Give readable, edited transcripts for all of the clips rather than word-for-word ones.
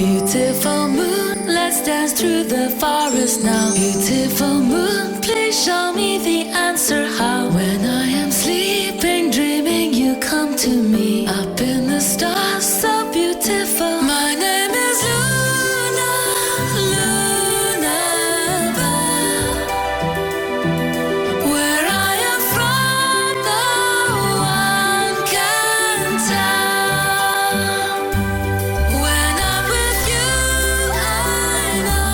Beautiful moon, let's dance through the forest now. Beautiful moon, please show me the answer how. When I am sleeping, dreaming, you come to me. Up in the stars, so beautiful. My name is Luna, Luna Bell. Where I am from, no one can tell. When I'm with you, I know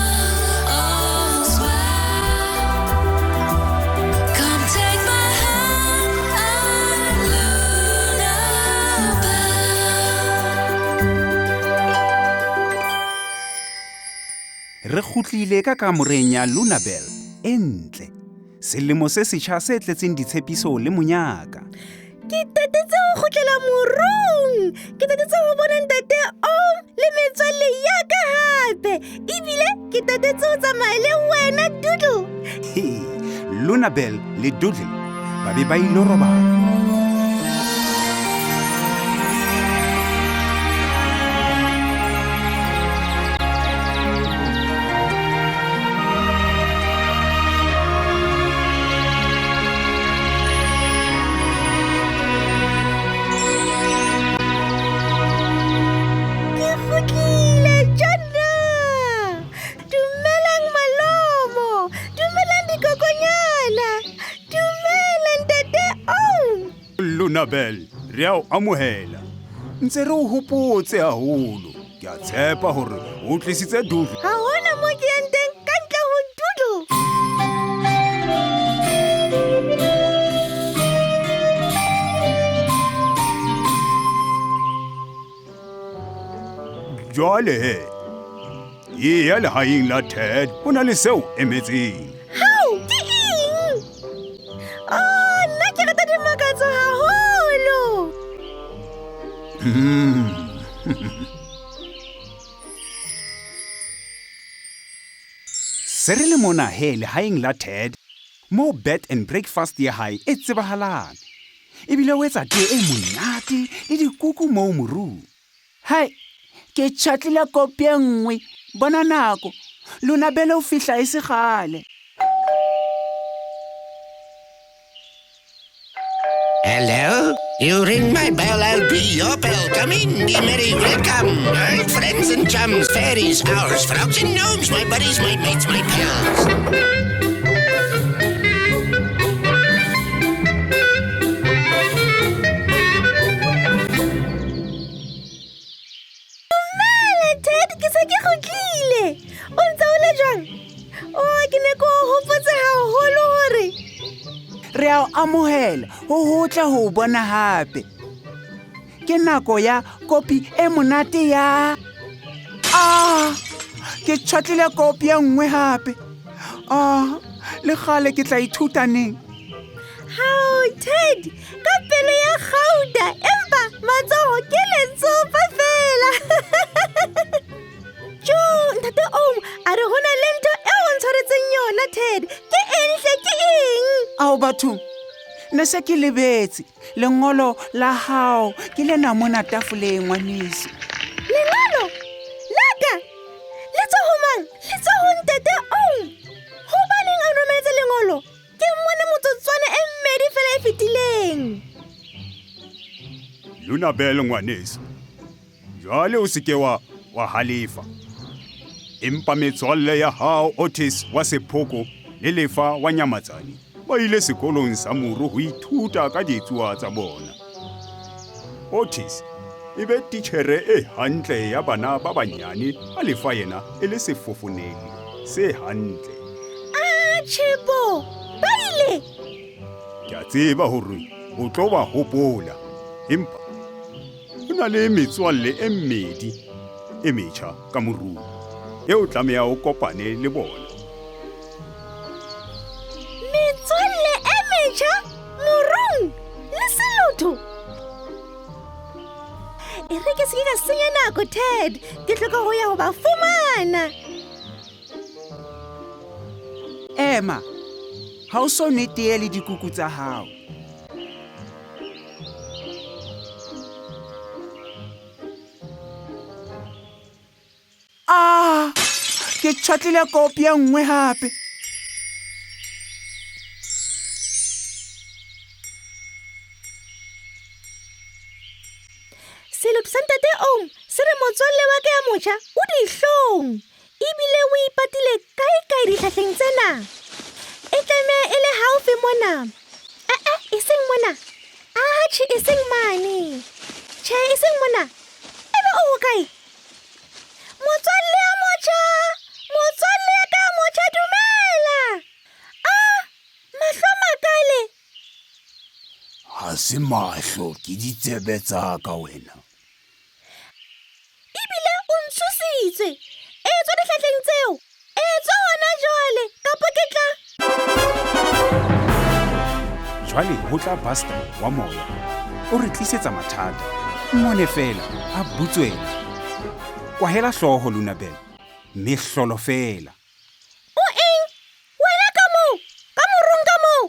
all's well. Come take my hand, I'm Luna Bell. Re kgutlile ka kamoreng ya Lunabel e ntle. Selemo se setjha se tletseng ditshepiso le monyaka. Ke tatetse ho kgutlela morung. Ke tatetse ho bona ntate Om le metswalle ya ka hape. Ebile ke tatetse ho tsamaya le wena Doodle. He, Lunabel le Doodle ba be ba ilo robala. Ke kgutlile Jonna. Dumelang malomo. Dumelang dikokonyana. Dumela ntate Om. Lunabel, re a o amohela. Ntse re o hopotse haholo. Ke a tshepa hore o tlisitse Doodle. Ha hona mo ke yang teng ka ntle ho Doodle. Jwale he, eya lehaeng la Ted ho na le seo emetseng. Hao, ke eng? Oh, nna ke rata dimakatso haholo. Se re le mona he lehaeng la Ted, moo bed and breakfast ya hae e tsebahalang. Ebile o etsa tee e monate le dikuku moo morung. Hai, ke tjhatlile kopi e nngwe. Bona nako. Lunabel o fihla e se kgale. Hello? You ring my bell, I'll be your bell. Come in, be merry, welcome. Old friends and chums, fairies, owls, frogs and gnomes, my buddies, my mates, my pals. Dumela Ted, ke se ke kgutlile. O ntse o le jwang? Oh, ke ne ke o hopotse haholo hore Re a o amohela, ho hotle ho o bona hape. Ke nako ya kopi e monate ya Ah, ke tjhatlile kopi e nngwe hape. Ah, le kgale ke tla ithuta neng? Hao Ted, ka pelo ya kgauta, empa matsoho ke letsopa fela. Jo, ntate Om, a re hona le ntho eo o ntshwaretseng yona Ted. Ke eng hle, ke eng? Ao bathong, ne se ke lebetse. Lengolo la hao ke lena mona tafoleng ngwaneso. Lengolo la ka? Le tswa ho mang? Le tswa ho ntate Om. Hobaneng a rometse lengolo? Ke mmone motsotswana e mmedi fela e fetileng. Lunabel ngwaneso, jwale o se ke wa wa halefa. Empa metswalle ya hao Otis wa Sephoko le Lefa wa Nyamatsane ba ile sekolong sa moru ho ithuta ka ditsuwa tsa bona. Otis e be titjhere e hantle ya bana ba banyane ha Lefa yena e le sefofoneli se hantle. Ah, Tjhepo, ba ile? Ke a tseba hore o tlo ba hopola, empa ho na le metswalle e mmedi e metjha ka morung eo tlameha o kopane le bona. Metswalle e metjha morung le selotho? E re ke se ke ka senya nako Ted, ke hloka ho ya ho ba fumana. Ema, ha o so nwe tee le dikuku tsa hao. Ah, ke tjhwatlile kopi e nngwe hape. Selopi sa ntate Oom se re motswalle wa ka ya motjha o dihlong ebile o ipatile kae-kae dihlahleng tsena. E tlameha e le haufi mona. E-e, eseng mona. Atjhe, eseng mane. Tjhe, eseng mona. Ebe o hokae? Motswalle ya motjha! Motswalle ya ka ya motjha, dumela! Ah, mahlo a makale! Ha se mahlo, ke ditsebe tsa ka wena. Ebile o ntshositse. Etswa dihlahleng tseo. Etswa hona jwale, kapa ke tla. Jwale ho tla Buster wa moya. O re tlisetsa mathata. Mmone feela a butswela. Kwahela hlooho Lunabel. Mehlolo feela. O eng? Wena ka moo? Ka morung ka moo?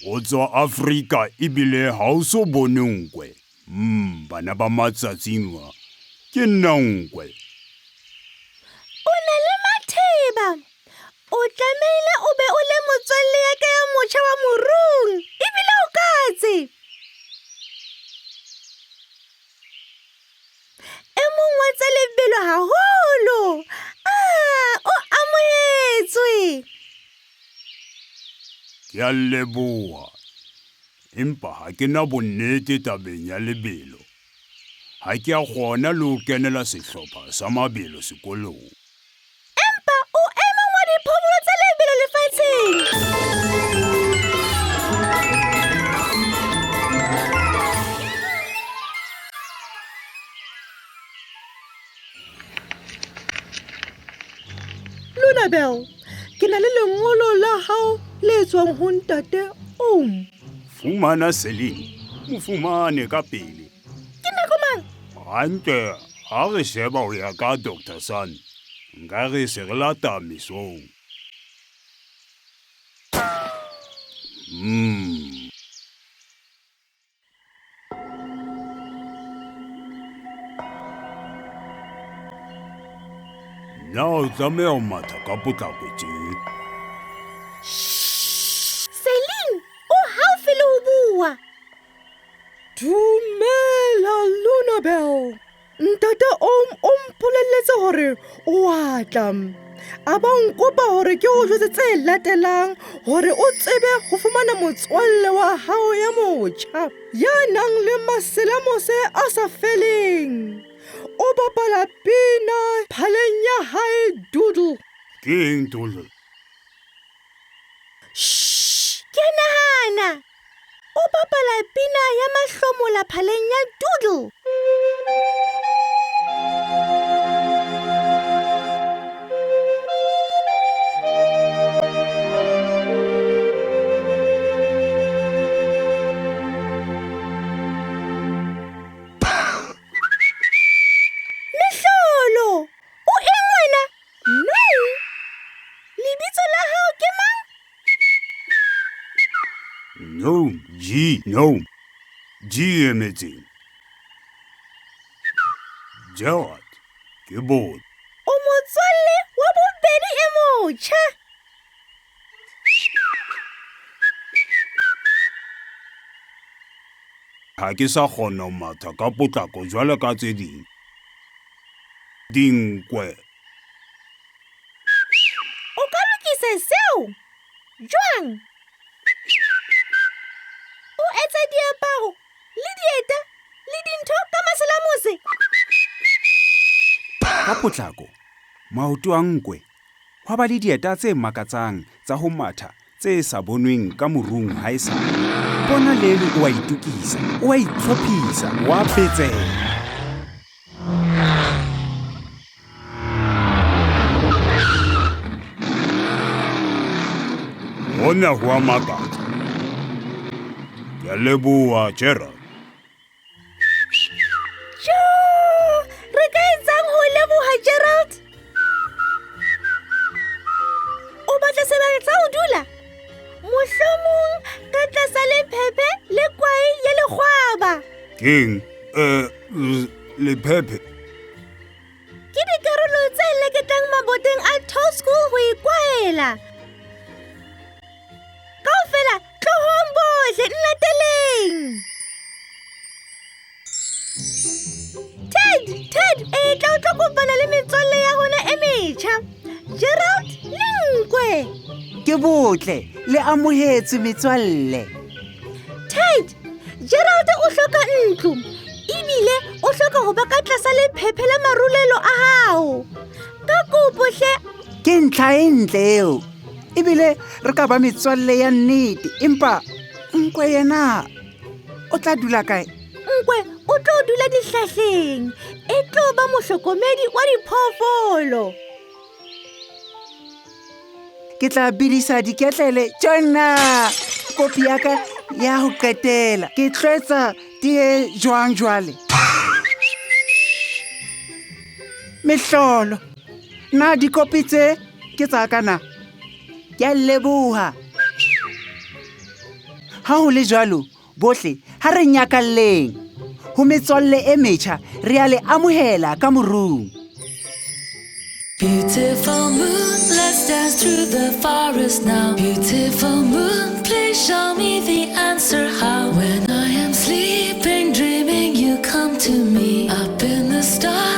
O tswa Afrika ebile ha o so bone nkwe. Bana ba matsatsing a. Ke nna nkwe. O na le matheba. O tlamehile o be o le motswalle ya ka ya motjha wa morung. Ebile o katse. E mong wa tse lebelo haholo. Ah, o amohetswe. Ke a leboha. Empa ha ke na bonnete tabeng ya lebelo. Ha ke a kgona le ho kenela sehlopha sa mabelo sekolong. Empa o e mong wa diphoofolo tse lebelo lefatsheng. Lunabel, ke na le lengolo la hao le tswang ho ntate Oom. Fumana Celine, mo fumane ka pele. Ke nako mang? Hantle, ha re sheba ho ya ka Doctor Sun, nka re se re lata mesong. Na o tlameha ho matha ka potlako tje? Celine, o haufi le ho bua. Dumela, Lunabel. Ntate Oom o mpolelletse hore o a tla. A ba nkopa hore ke o jwetse tse latelang hore o tsebe ho fumana motswalle wa hao ya motjha ya nang le maselamose a sa feleng. O bapala pina phaleng ya hae Doodle. Ke eng Doodle? Shh, ke a nahana. O bapala pina ya mahlomola phaleng ya Doodle. Mehlolo! O eng wena? No! Lebitso la hao ke mang? No, G, no. G emetseng. Gerard, ke bot. O motswalle wa bobedi e motjha. Ha ke sa kgona ho matha ka potlako jwalo ka tse ding. Dinkwe. O ka lokisa seo? Jwang? O etsa diaparo le dieta le dintho ka maselamose? Ka potlako, maoto a nkwe hwa ba le dieta tse makatsang tsa ho matha tse sa bonweng ka morung haesale. Bona Lelu o a itokisa, o a itlhophisa, o a betseha. Hona ho a makatsa. Ke a leboha, Gerald. Jo, re ka etsang ho leboha Gerald? O batla sebaka sa ho dula? Mohlomong ka tlasa lephephe le kwae ya lekgwaba. Keng? Lephephe? ke tlang maboteng a Tow School ho ikwaela. Kaofela tlohong bohle nlateleng. Ted, Ted, e tla o tlo kopana le metswalle ya rona e metjha. Gerald le Nkwe. Ke botle le amohetswe metswalle. Ted, Gerald o hloka ntlo ebile o hloka ho ba ka tlasa lephephe la marulelo a hao. Ka kopo hle. Ke ntlha e ntle eo. Ebile re ka ba metswalle ya nnete, empa Nkwe yena o tla dula kae? Nkwe o tlo dula dihlahleng, e tlo ba mohlokomedi wa diphoofolo. Ke tla bidisa diketlele tsona. Kopi ya ka ya ho qetela. Ke tlo etsa tee jwang jwale? Mehlolo. Na dikopi tse ke tsa ka na? Ke a leboha. Ha ho le jwalo, bohle ha re nyakalleng. Ho metswalle e metjha, re a le amohela ka morung. Beautiful moon, let's dance through the forest now. Beautiful moon, please show me the answer how. When I am sleeping, dreaming, you come to me. Up in the stars.